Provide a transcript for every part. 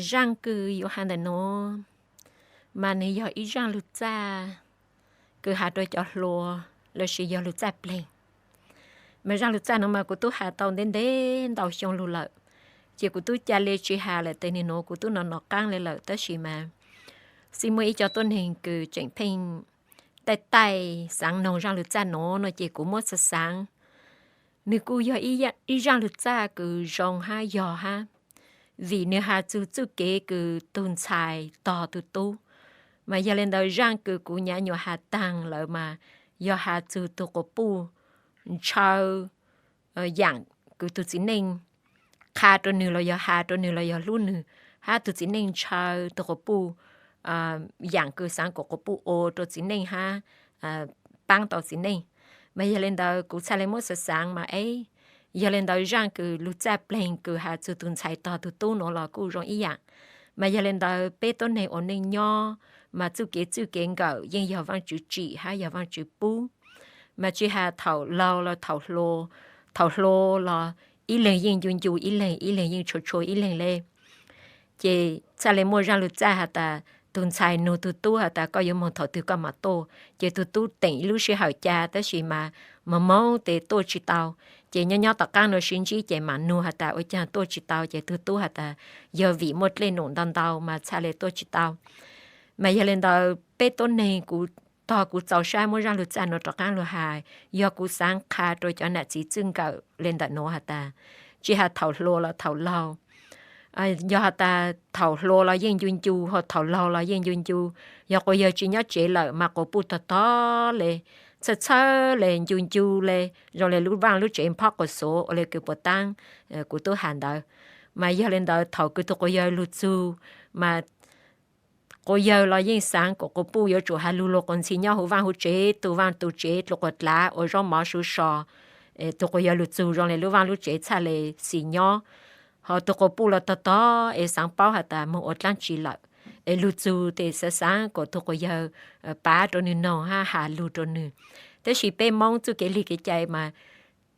Zaaj kws yuav has ntawm nuav mas nwg yog ib zaaj lug txaj kws has rua cov hluas lossis yog lug txaj pleeg. Mas zaaj lug txaj nuav mas kuv tub has tau ntev ntev ntau xyoo lug lawm, ces kuv tub ca le tsi has lawm tes nwg nuav kuv tub nov nov qaab le lawm, tab sis mas xij muaj ib co tuab neeg kws tseem pheej taij taij xaav noog zaaj lug txaj nuav no ces kuv muab xaav xaav. Nwg kuj yog ib zaaj lug txaj kws zoo hab yog hab, vim nwg has txug txuj kev kws tug ntxhais tog tug tub. Mas yog le ntawd zaaj kws kuv nyav nyuam has taag lawm mas yog has txug tug quas puj ntshaw yaam kws tug txiv neej qha rua nwg los yog has rua nwg los yog hlub nwg, hab tug txiv neej ntshaw tug quas puj yaam kws xaav kuas quas puj ua rua txiv neej hab paab tau txiv neej. Mas yog le ntawd kuv txhaj le muab xaav xaav mas eb, yog le ntawd zaaj kws lug txaj pleeg kws has txug tug ntxhais tog tug tub nuav los kuj zoo ib yaam. Mas yog le ntawd peb tuab neeg ua neej nyob mas txuj kev txwj kev nkawm yeej yog Vaajtswv tsim hab yog Vaajtswv pub. Mas tsi has thaum laug los thaum hluas, thaum hluas los ib leeg yeej ncu ncu ib leeg, ib leeg yeej tshua tshua ib leeg le. Ces txhaj le muaj zaaj lug txaj has tas tug ntxhais nug tug tub has tas koj yuav moog thaum twg koj mam tuaj, ces tug tub teem ib lub sij hawm ca tab sis mas moog moog tes tuaj tsi tau. Ces nyob nyob tom qaab nuav sib ntsib ces mam nug has tas ua caag tuaj tsi tau, ces tug tub has tas yog vim muaj dlej num ntau ntau mas txhaj le tuaj tsi tau. Mas yog le ntawd peb tuab neeg kuv tog kuv txaus sab muab zaaj lug txaj nuav rov qaab lug has, yog kuv xaav qha rua cov nam txiv txwj nkawm le ntawm nuav has tas tsi has thaum hluas los thaum laug, yog has tas thaum hluas los yeej ncu ncu, ho thaum laug los yeej ncu ncu. Yog quas yawg tsi nyob tsev lawm mas quas puj tog tog le, txhawj txhawj le, ncu ncu le, zoo le lub vaaj lub tsev nphob quas xuav ua le kws puas taab kuv tub has ntawd. Mas yog le ntawd thaum kws tug quas yawg lug txug mas quas yawg los yeej xaav kuas quas puj yuav tsum has lug luag quas ntxhi nyob huv vaaj huv tsev, tu vaaj tu tsev, dlua quas dlav, ua zaub mov suv so. Tug quas yawg lug txug zoo le lub vaaj lub tsev txhaj le xis nyob. Ho tug quas puj los tog tog es xaav paub has tas moog ua dlaab tsi lawm, es lug txug tes xaav xaav kuas tug quas yawg paab rua nwg noog hab has lug rua nwg. Tab sis peb Moob txuj kev lig kev cai mas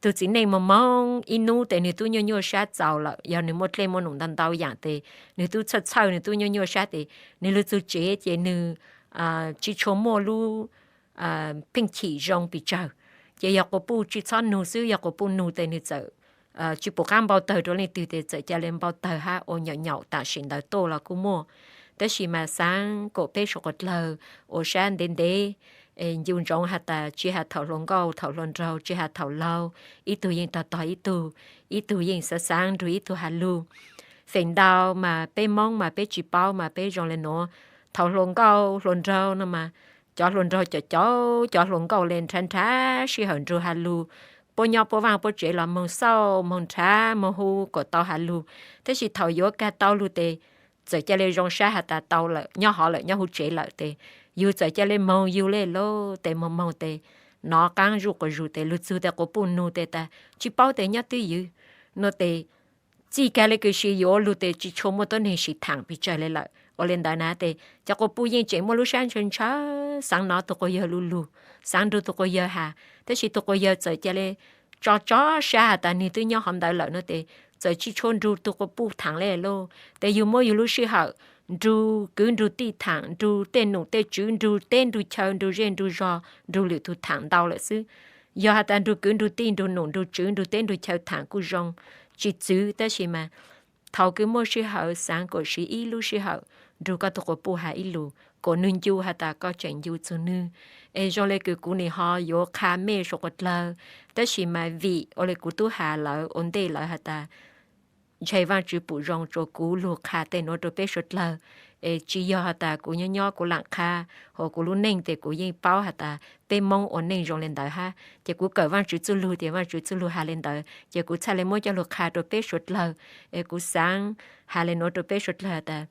tug txiv neej moog moog ib nub tes nwg tub nyuaj nyuaj sab txaus lawm, yog nwg muaj dlej muaj num ntau ntau yaam tes nwg tub txhawj txhawj nwg tub nyuaj nyuaj sab tes nwg lug txug tsev ces nwg tsi tshua muaj lub pheej chim zoo pes tsawg. Ces yog quas puj tsi txhob nug xwb, yog quas puj nug tes nwg txawm tsi pum qab npau tawg rua leej twg tes txawm ca le npau tawg hab ua nyaum nyaum tam sim ntawd tuaj los kuj muaj. Tab sis mas xaav kuas peb suav quas dlawg ua sab ntev ntev, es ncu ntsoov has tas tsi has thaum hluas nkauj thaum hluas nraug, tsi has thaum laug, ib tug yeej tog tog ib tug, ib tug yeej xaav xaav nrug ib tug has lug. Feem ntau mas peb Moob mas peb tsi paub mas peb zoo le nuav, thaum hluas nkauj hluas nraug no mas cov hluas nraug caum caum cov hluas nkauj le nrhav nrhav sij hawm nrug has lug, puab nyob puab vaaj puab tsev los moog xauj moog nrhav moog hu kuas tau has lug. Tab sis thaum yuav kag tau lug tes txawm ca le zoo sab has tas tau lawm, nyob hov lawm nyob huv tsev lawm tes yug txawm ca le moog yug le lauj, tes moog moog tes nov qaab zuj quas zug tes lug txug tes quas puj nug tes tas tsi paub tes nyob twj ywm no tes txij kag le kws si yuav lug tes tsi tshua muaj tuab neeg sim thaam pes tsawg le lawm. Ua le ntawd na tes cov quas puj yeej tseem muaj lub sab ntshaw ntshaw xaav nov tug quas yawg lug lug, xaav nrug tug quas yawg has, tab sis tug quas yawg txawm ca le tso tso sab has tas nwg twb nyob hov ntawd lawm no tes txawm tsi tshua nrug tug quas puj thaam le lauj. Tes yug muab yug lub sij hawm nrug kwv nrug tij thaam, nrug tej num tej tswv, nrug teb nrug chaw, nrug zej nrug zog, nrug lwm tug thaam ntau lawm xwb. Yog has tas nrug kwv nrug tij, nrug num nrug tswv, nrug teb nrug chaw thaam kuj zoo, tsi txwv, tab sis mas thaum kws muaj sij hawm xaav kuas siv ib lub sij hawm nrug koj tug quas puj has ib lug kuas nwg ncu has tas koj tseem ncu txug nwg. Es zoo le kws kuv nim ho yuav qha mej suav quas dlawg, tab sis mas vim ua le kuv tub has lawv ua ntej lawv has tas ntshe Vaajtswv pum zoo tsua kuv lug qha tej nuav rua peb suav dlawg. Es tsi yog has tas kuv nyob nyob kuv laam qha, hos kuv lub neej tes kuv yeej paub has tas peb Moob ua neej zoo le ntawd hab, ces kuv kawm Vaajtswv txuj lug tes Vaajtswv txuj lug has le ntawd ces kuv txhaj le muab coj lug qha rua peb suav dlawg. Es kuv xaav has le nuav rua peb suav dlawg tas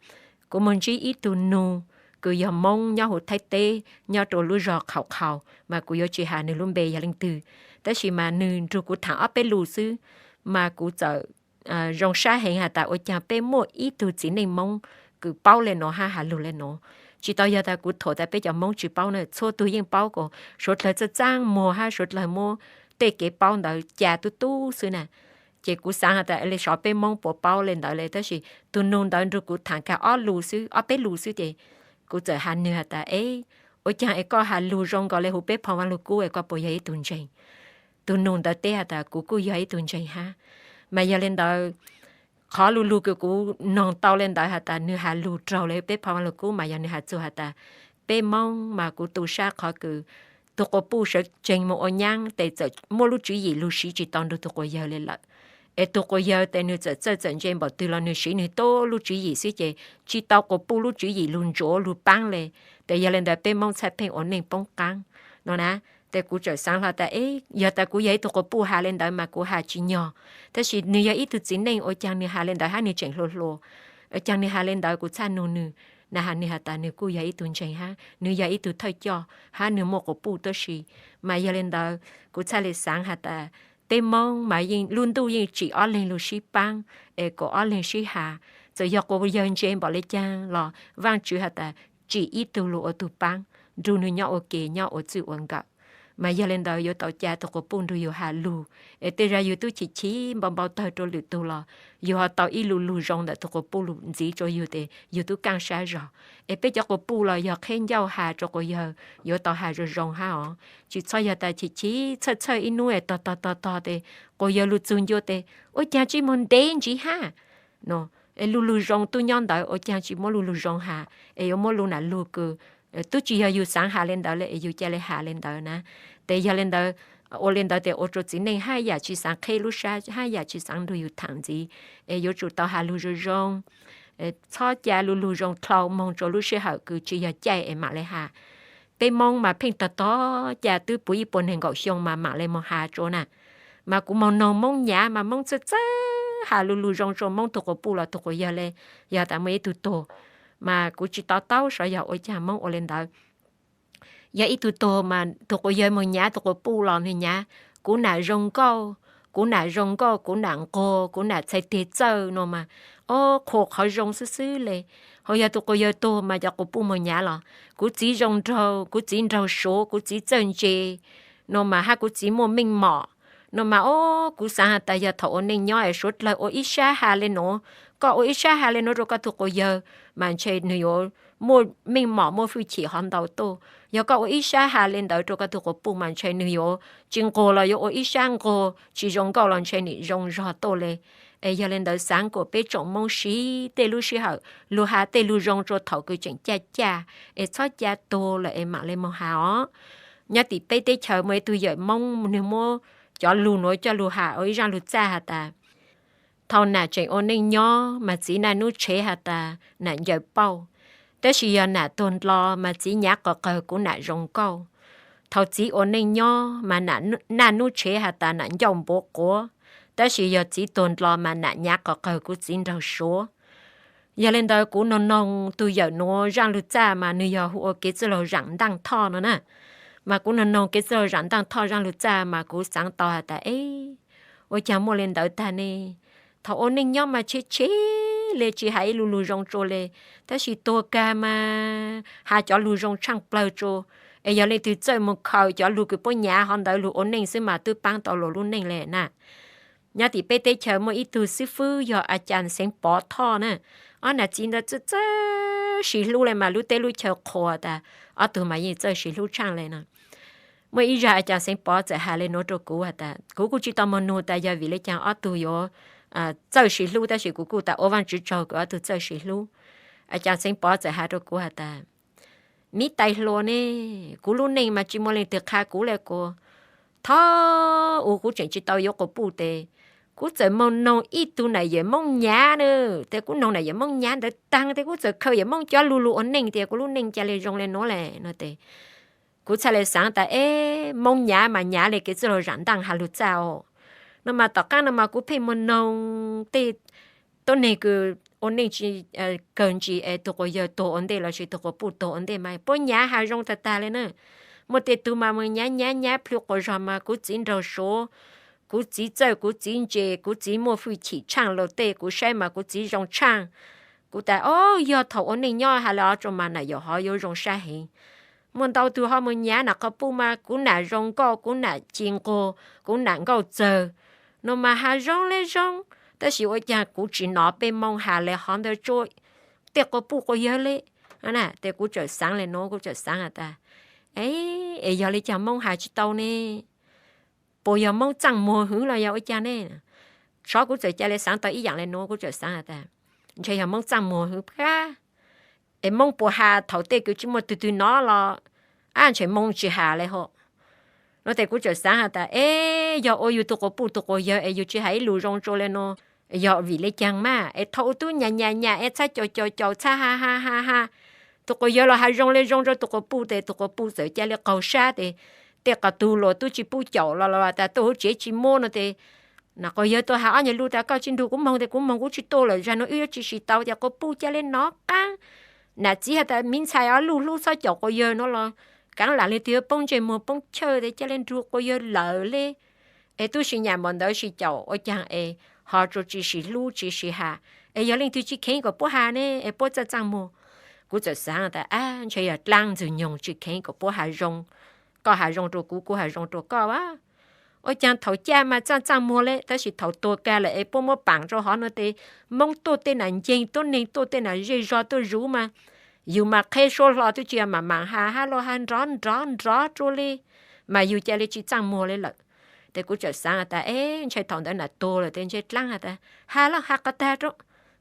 kuv moog ntsib ib tug nug kws yog Moob nyob huv Thaib teb nyob rua lub zog Qhaum Qhaus, mas kuv yuav tsi has nwg lub npe yog leej twg, tab sis mas nwg nrug kuv thaam ob peb lug xwb, mas kuv txawm zoo sab heev has tas ua caag peb muaj ib tug txiv neej Moob kws paub le nuav hab has lug le nuav. Tsi tau yog tas kuv thuam tas peb cov Moob tsi paub na, txhua tug yeej paub kuas suav dlawg txaaj txaaj muag hab suav dlawg muab tej kev paub ntawd ca tub tub xwb na. Ces kuv xaav has tas le sov peb Moob puas paub le ntawd le, tab sis tus nug ntawd nrug kuv thaam kag ob lus xwb, ob peb lus xwb ces kuv txawm has nwg has tas, E, ua caag es koj has lug zoo nkaus le huv peb phoo Vaaj Lug Kub es koj puas yog ib tug ntseeg? Tus nug ntawd teb has tas, Kuv kuj yog ib tug ntseeg hab. Mas yog le ntawd, qhov lu lug kws kuv noog tau le ntawd has tas nwg has lug raug le peb phoo Vaaj Lug Kub mas yog nwg has txug has tas, peb Moob mas kuv tu sab qhov kws tug quas puj sawv tsees moog ua nyaab tes txawm muaj lub tswv yim lug siv tsi tau nrug tug quas yawg le lawm. Es tug quas yawg tes nwg txawm txawj txawm ntse npaum twg los nwg siv nwg tub lub tswv yim xwb ces tsi tau quas puj lub tswv yim lug ntsuav lug paab le. Tes yog le ntawd peb Moob txhaj pheej ua neej poob qaab no na. Tes kuv txawm xaav hlo tas, E, yog tas kuv yog ib tug quas puj has le ntawd mas kuv has tsi nyog, tab sis nwg yog ib tug txiv neej ua caag nwg has le ntawd hab nwg tseem hluas hluas, ua caag nwg has le ntawd kuv txhaj nug nwg. Na has nwg has tas nwg kuj yog ib tug ntseeg hab nwg yog ib tug thawj coj hab nwg muaj quas puj tuab si. Mas yog le ntawd kuv txhaj le xaav has tas peb Moob mas yeej lub ntuj yeej tsim ob leeg lug sib paab, es kom ob leeg sib has. Txawm yog quas yawg ntse npaum le caag los Vaajtswv has tas tsim ib tug lug ua tug paab, nrug nwg nyob ua ke nyob ua txwj ua nkawm. Mas yog le ntawd yuav tau ca tug quas puj nrug yug has lug, es tej zag yug tub chim chim npau npau tawg rua lwm tug los yug ho tau ib lu lug zoo ntawm tug quas puj lug ntxiv rua yug tes yug tub kaaj sab zog. Es peb cov quas puj los yog qheb ncauj has rua quas yawg yuav tau has zoo zoo hab os. Tsi txhob yog tas chim chim txhawj txhawj ib nub es tog tog tog tog tes quas yawg lug txug ncua tes ua caag tsi moog ntev ntsiv hab no. Es lu lug zoo tub nyob ntawd ua caag tsi muab lu lug zoo has, es yuav muab lu nam lug kws tub tsi yog yug xaav has le ntawd le es yug ca le has le ntawd na. Tes yog le ntawd, ua le ntawd tes ua rua txiv neej haj yam tsi xaav qheb lub sab, haj yam tsi xaav nrug yug thaam ntxiv. Es yuav tsum tau has lug zoo zoo, txhob ca lu lug zoo dlhau moog tsua lub sij hawm kws tsi yog caij es maam le has. Peb Moob mas pheej tog tog ca twb puv ib puas neeg nkaum xyoo mas maam le moog has tsua na. Mas kuv moog noog Moob nyav mas Moob txawj txawj has lu lug zoo tsua Moob tug quas puj los tug quas yawg le. Yog tas muaj ib tug tuag, mas kuv tsi to taub sav yog ua caag Moob ua le ntawd. Yog ib tug tuag mas tug quas yawg moog nyav tug quas puj los nwg nyav, Kuv nam zoo nkauj, kuv nam zoo nkauj, kuv nam nquag, kuv nam txhais teg txawj no mas, o, qhuas qhov zoo xwb xwb le. Ho yog tug quas yawg tuag mas cov quas puj moog nyav los, Kuv txiv zoo nraug, kuv txiv nraug suav, kuv txiv txawj ntse no mas hab kuv txiv muaj meej mom no mas, o, kuv xaav has tas yog thaum ua neej nyob es suav dlawg ua ib sab has le nuav, koj ua ib sab has le nuav rua koj tug quas yawg mas ntshe nwg yuav muaj meej mom muaj fwj chim hov ntau tuaj. Yog koj ua ib sab has le ntawd rua koj tug quas puj mas ntshe nwg yuav tsi nquag los yuav ua ib sab nquag, tsi zoo nkauj los ntshe nwg zoo zog tuaj le. Es yog le ntawd xaav kuas peb tsoom Moob siv tej lub sij hawm lug has tej lug zoo tsua thaum kws tseem caj caj, es txhob ca tuag lawm es maam le moog has os. Nyob tim peb teb chaws muaj ib tug yawm Moob nwg muab cov lug nuav coj lug has ua ib zaaj lug txaj has tas, Thaum nam tseem ua neej nyob mas txiv naj nub tshev has tas nam ncaws pauj, tab sis yog nam tuag ndlo mas txiv nyav qov qawg kuv nam zoo nkauj. Thaum txiv ua neej nyob mas nam naj nub tshev has tas nam ncauj npuav quav, tab sis yog txiv tuag ndlo mas nam nyav qov qawg kuv txiv nraug suav. Yog le ntawd kuv noog noog tug yawm nuav zaaj lug txaj mas nwg yog hu ua kev txwj laug Zaam Ntaaj Thoj no na. Mas kuv noog noog kev txwj laug Zaam Ntaaj Thoj zaaj lug txaj mas kuv xaav tau has tas, e, ua caag muaj le ntawd tag ne? Thaum ua neej nyob mas tshev tshev le tsi has ib lu lug zoo tsua le, tab sis tuag kag mas has cov lug zoo tshaaj plawg tsua. Es yog leej twg txawj moog khaws cov lug kws puab nyav hov ntawd lug ua neej xwb mas twb paab tau luas lub neej le na. Nyob tim peb teb chaws muaj ib tug xib fwb yog A Cas Xeev Pov Thoj na. Ob nam txiv ntawd txawj txawj sis hlub le mas lub teb lub chaw qhuas tas ob tug mas yeej txawj sis hlub tshaaj le no. Muaj ib zag A Cas Xeev Pov txawm has le nuav rua kuv has tas, kuv kuj tsi tau moog nug tas yog vim le caag ob tug yuav txawj sis hlub, tab sis kuv kuj tas ua Vaajtswv tsaug kws ob tug txawj sis hlub. A Cas Xeev Pov txawm has rua kuv has tas, miv tais hluas ne, kuv lub neej mas tsi muaj leej twg qha kuv le kuv. Thaum u kuv tseem tsi tau yuav quas puj tes, kuv txawm moog noog ib tug nam yawm Moob nyav na, tes kuv noog nam yawm Moob nyav ntawd taag tes kuv txawm khaws yawm Moob cov lug lug ua neej tias kuv lub neej ca le zoo le nuav le no tes, kuv txhaj le xaav tas, e, Moob nyav mas nyav le kev txwj laug Zaam Ntaaj has lug txaj os. No mas tom qaab no mas kuv pheej moog noog tej tuab neeg kws ua neej tsi kawg ntsis es tug quas yawg tuag ua ntej lossis tug quas puj tuag ua ntej mas puab nyav has zoo tag tag le na. Muaj tej tug mas moog nyav nyav nyav plhws quas zog mas kuv txiv nraug suav, kuv txiv txawj, kuv txiv ntse, kuv txiv muaj fwj chim tshaaj lug tej, kuv saib mas kuv txiv zoo tshaaj. Kuv tas, o, yog thaum ua neej nyob has le o tsua mas nam yawm hov yuav zoo sab heev. Muaj ntau tug ho moog nyav nam quas puj mas kuv nam zoo nkauj, kuv nam ci nquag, kuv nam nkauj txawg, no mas has zoo le zoo, tab sis ua caag kuv tsis nov peb Moob has le hov ntawd tsua tej quas puj quas yawg le. Ces kuv txawm xaav le nuav, kuv txawm xaav has tas, es yog le caag Moob has tsis tau ne? Puas yog Moob txaaj muag hwv los yog ua caag ne? Thaum kuv txawm ca le xaav tau ib yaam le nuav, kuv txawm xaav has tas, ntshe yog Moob txaaj muag hwv pab. Es Moob puas has thaum tej kws tsis muaj tug twg nov los, ab ntshe Moob tsis has le hov. No tes kuv txawm xaav has tas, es yog ua yug tug quas puj tug quas yawg es yug tsis has ib lus zoo tsua le nuav, yog vim le caag mas? Es thaum ub tub nyam nyam nyam es txhaj caum caum caum txhaj has has has has, tug quas yawg los has zoo le zoo rua tug quas puj tes tug quas puj txawm ca le qaug sab tes tej qhov tug luas tub tsis pub caum los los tas tuaj huv tsev tsis muab no tes, na quas yawg tuaj has ob nyuag lus tas koj tsis nrug kuv moog tes kuv moog kuv tsis tuaj lawm, zag nuav wb yuav tsis sim tau. Ces quas puj ca le nov qaab, nam txiv has tas miv ntxhais ob lub hlub txhob caum quas yawg no los kaav lam le twg yuav poob ntsej muag poob chawj tes ca le nrug quas yawg lawm le. Es tub sis nyam npaum ntawd sis caum ua caag es ho tsuas tsis sim hlub tsis sim has, es yog leej twg tsis kheev kom puab has ne es puab txaj txaaj muag. Kuv txawm xaav tas, ab ntshe yog dlaab ntxwg nyoog tsis kheev kom puab has zoo, koj has zoo rua kuv, kuv has zoo rua koj a. Ua caag thaum caj mas txaj txaaj muag le, tab sis thaum tuag kag lawm es puab muab paam rua hov no tes Moob tuaj tej nam nceeg tuab neeg tuaj tej nam zej zog tuaj zuv mas, yug mas qheb suab hlo twb tsis yog mam mam has, hab los has nrov nrov nrov rua le, mas yug ca le tsis txaaj muag le lawm. Tes kuv txawm xaav tas, es ntshe thaum ntawd nam tuag lawm tes ntshe dlaab has tas, has lauj has qhov tag rua,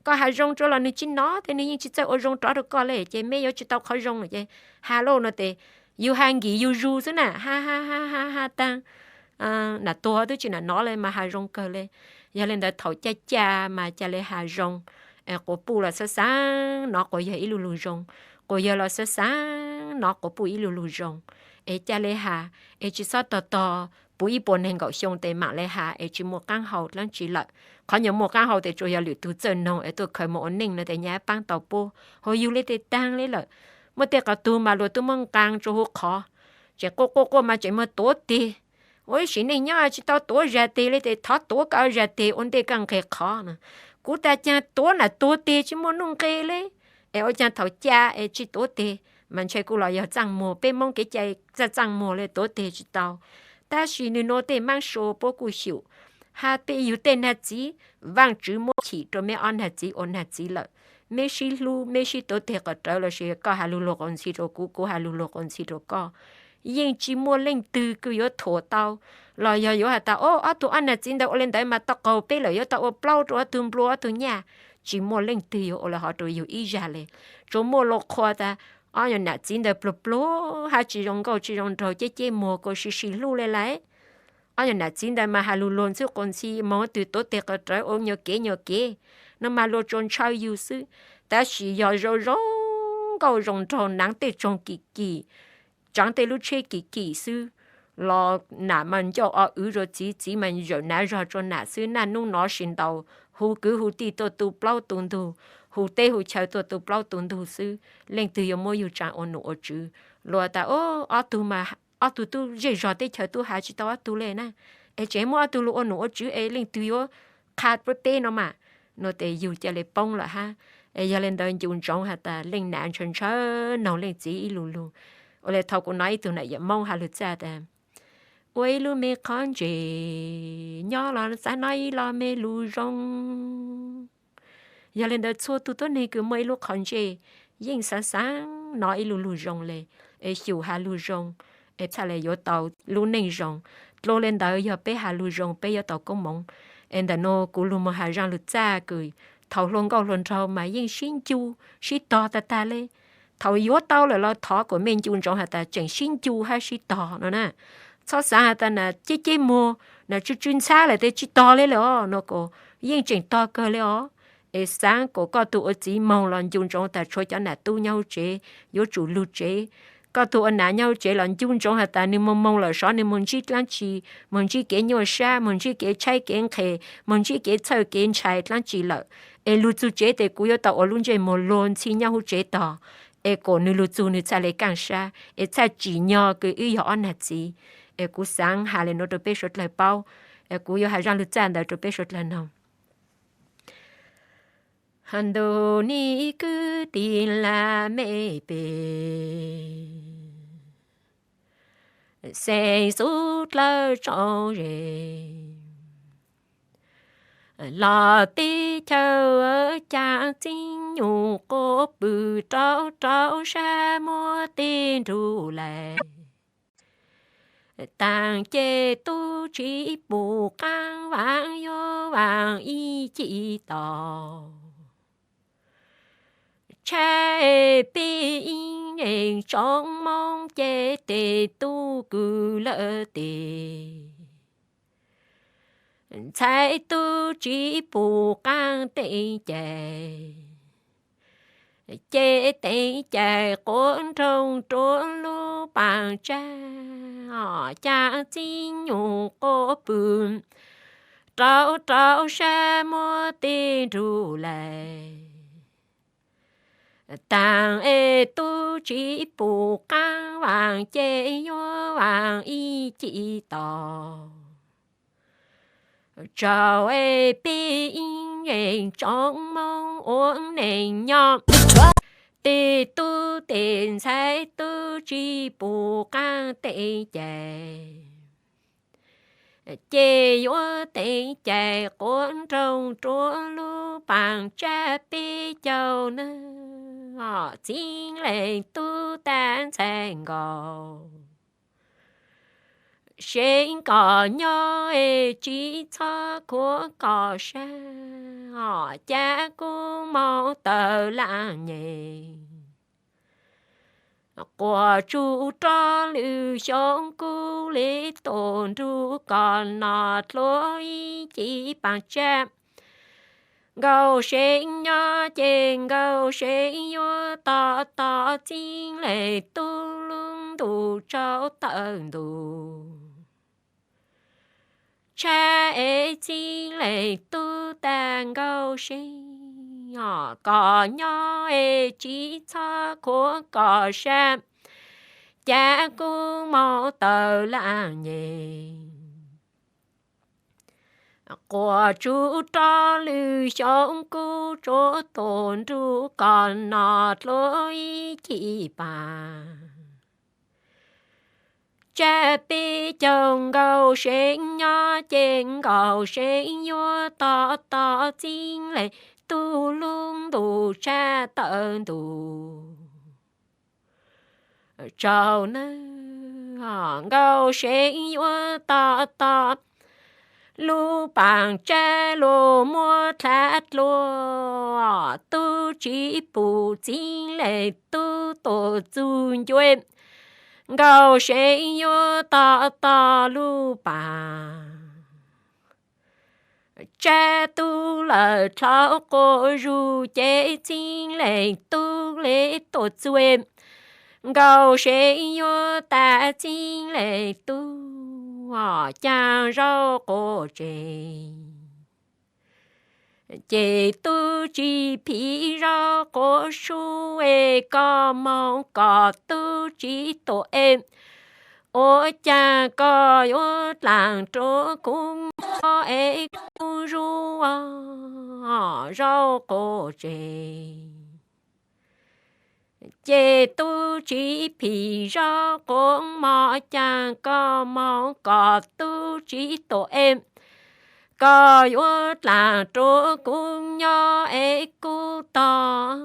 koj has zoo rua los nwg tsis nov tes nwg yeej tsis txawj ua zoo rov rua koj le, ces meb yuav tsis tau qhov zoo lawm ces has lauj no tes yug has nkim yug zug xwb na, has has has has has taag, nam tuag twb tsis nam nov le mas has zoo kawg le. Yog le ntawd thaum caj caj mas ca le has zoo, quas puj los xaav xaav nov quas yawg ib lu lug zoo, quas yawg los xaav xaav nov quas puj ib lu lug zoo, es ca le has, es tsis txhob tog tog puv ib puas neeg nkaum xyoo tes maam le has es tsis muaj qaab hau dlaab tsi lawm. Qhov nyuas muaj qaab hau tes tsuas yog lwm tug txawj noog es tuaj khaws moog ua neej no tes nyaj paab tau puab, ho yug le tes taag le lawm. Muaj tej qhov tug mas luas tub muab nqaa rua huv qhov, tseem quaj quaj quaj mas tseem muag tuav teg. Ua ib sim neej nyob tsis tau tuav zag teg le tes thov tuav koj zag teg ua ntej koj nqeg qhov no. Kuv tas caag tuav nam tuag teg tsis muaj nuj nqe le. Es ua caag thaum caj es tsis tuav teg, mas ntshe kuj los yog txaaj muag, peb Moob kev cai txaj txaaj muag le tuav teg tsis tau. Tab sis nwg nuav tej maab sua puab kuj xyum, hab peb yug tej nag txiv, Vaajtswv muab chim rua meb ob nag txiv ua nag txiv lawm. Meb sib hlub, meb sib tuav teg qhov rawv lossis koj has lug luag quas ntxhi rua kuv, kuv has lug luag quas ntxhi rua koj, yeej tsis muaj leej twg kws yuav thuam tau los yog yuav has tas, o, ob tug ob nag txiv ntawd ua le ntawd mas tau qaug peb lawm, yuav tau ua plaub rua ob tug nplua ob tug nyaj. Tsis muaj leej twg yuav ua le hov rua yug ib zag le. Tsuas muaj lus qhuas tas ob nyuas nam txiv ntawd pluag pluag hab tsis zoo nkauj tsis zoo nraug, ceb ceb muag kuj sib sib hlub le lawm. Ob nyuas nam txiv ntawd mas has lug luag ntxhi quas ntxhi, moog ob tug tuav teg qhov rawv ua nyuas kev nyuas kev, no mas luag tsuas ntshaw yug xwb. Tab sis yog zoo zoo nkauj zoo nraug, naav tej tsoog kim kim, tsaav tej lub tsheb kim kim xwb, los nam mas ncauj o wv rua txiv, txiv mas zawm nav zog rua nam xwb, naj nub nov si ntau, hu kwv hu tij tuaj tu plaub tu ntug, hu teb hu chaw tuaj tu plaub tu ntug xwb, leej twg yuav muab yug tsaa ua num ua tswv? Luag tas, ob tug mas ob tug tub zej zog teb chaws tub has tsis tau ob tug le na, es tseem muab ob tug lug ua num ua tswv es leej twg yuav qha peb no mas, no tes yug ca le poob lawm hab. Es yog le ntawd ncu ntsoov has tas leej nam ntshaw ntshaw noog leej txiv ib lu lug. Ua le thaum kuv nov ib tug nam yawm Moob has lug txaj tas, ua ib lub me qhov ntsev, nyob los xaav nov ib lo me lug zoo. Yog le ntawd txhua tug tuab neeg kws muaj ib lub qhov ntsej yeej xaav xaav nov ib lu lug zoo le, es xyum has lug zoo, es txhaj le yuav tau lub neej zoo. Dlua le ntawd yog peb has lug zoo peb yuav tau koob moov. Es ntawm nuav kuv lug moog has zaaj lug txaj kws thaum hluas nkauj hluas nraug mas yeej sib ncu sib tog tag tag le. Thaum yuav tau lawm los thov kuas mej ncu ntsoov has tas tseem sib ncu hab sib tog no na. Txhob xaav has tas nam ceb ceb muag, nam tsw tsw ntxhab lawm tes tsis tog le lawm os no kuas yeej tseem tog kawg le os. Es xaav kuas koj tug ua txiv moog los ncu ntsoov tas tshuav cov nam tub nyob huv tsev yuav tsum lug tsev. Koj tug ua nam nyob huv tsev los ncu ntsoov has tas nwg moog moog lawm sov nwg moog ntsib dlaab tsi, moog ntsib kev nyuaj sab, moog ntsib kev tshaib kev nqhes, moog ntsib kev txhawj kev ntshai dlaab tsi lawm, es lug txug tsev tes kuv yuav tau ua lub ntsej muag luag ntxhi nyob huv tsev tog, es kuas nwg lug txug nwg txhaj le kaaj sab es txhaj tsim nyog kws wb yog ob nag txiv. Es kuv xaav has le nuav rua peb suav dlawg paub, es kuv yuav has zaaj lug txaj ntawd rua peb suav dlawg noog. Hab ntuj nim kwv tij lam mej pem, xeeb xub dlawb tsoom zem, Los teb chaws cas txib nyuj quab pw rau rau sab muab tej nrug lais. Taag ces tub tsi pum qaab vaam yuav vaam ib ci tau. Tshab peb ib eeg tsoom Moob ces tes tub kws lawm tes. Ntxhais tub tsi pum qaab teev cai, ces teev cai quav nroog rua lub paag tsab, cas txib nyuj quab pw rau rau sab muab tej nrug lais. Taag es tub tsi pum qaab vaam ces yuav vaam ib ci tau. Tsaug es peb ib eeg tsoom Moob ua neej nyob, tes tub tes ntxhais tub tsi pum qaab teev cai, ces yuav teev cai quav nroog rua lub paag tsab peb caug nawb, txij leej tub tag ntxhais nkaus. Seev kom nyob es tsi txhob khuav kom sab, cas kub moog tawm laaj nyem. Quas tsuj roj lwm xyoo kub le tuam nrug kom nom dlua ib ci paag tsab. Nkaus seev nyob ces nkaus seev yuav tau tau txij leej tub lub ntuj tsaus tawm ntuj. Tshab es txij leej tub tag nkaus seev, kom nyob es tsi txhob khuav kom sab, cas kub moog tawm laaj nyem. Quas tsuj roj lwm xyoo kub tsuav tuam nrug kom nom dlua ib ci paag. Tsab peb caug nkaus seev nyob ces nkaus seev yuav tau tau txij leej tub lub ntuj tshaj tawm ntuj. Tsaug nawb, nkaus seev yuav tau tau lub paag tsab luag muab dlha dlua, tub tsi pum txij leej tub tuam txug ncua, nkaus seev yuav tau tau lub paag tsab tub lawm dlhau quas zug ces txij leej tub le tuam txug, nkaus seev yuav tag txij leej tub caag zaub quas tsev. Ces tub tsi phim zaub quas sub es koj moog kom tub tsi tuam es, ua caag koj yuav dlaag rua kuv nyob es kuv zub zaub quas tsev. Ces tub tsi phim zaub quas mov, caag koj moog kom tub tsi tuam es, koj yuav dlaag rua kuv nyob es kuv tog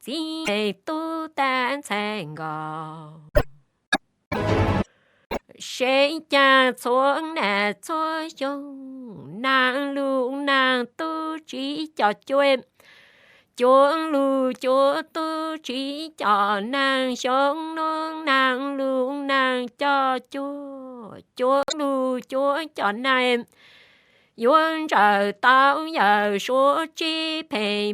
txij leej tub tag ntxhais nkaus. Seev caag txhua nam txhua xyoo, naag lug naag tub tsi coj cuab, cuab lug cuab tub tsi coj naag, xyoo nuav naag lug naag coj cuab, cuab lug cuab coj naag, yuav ntsawm tau yawm suav tsi pheej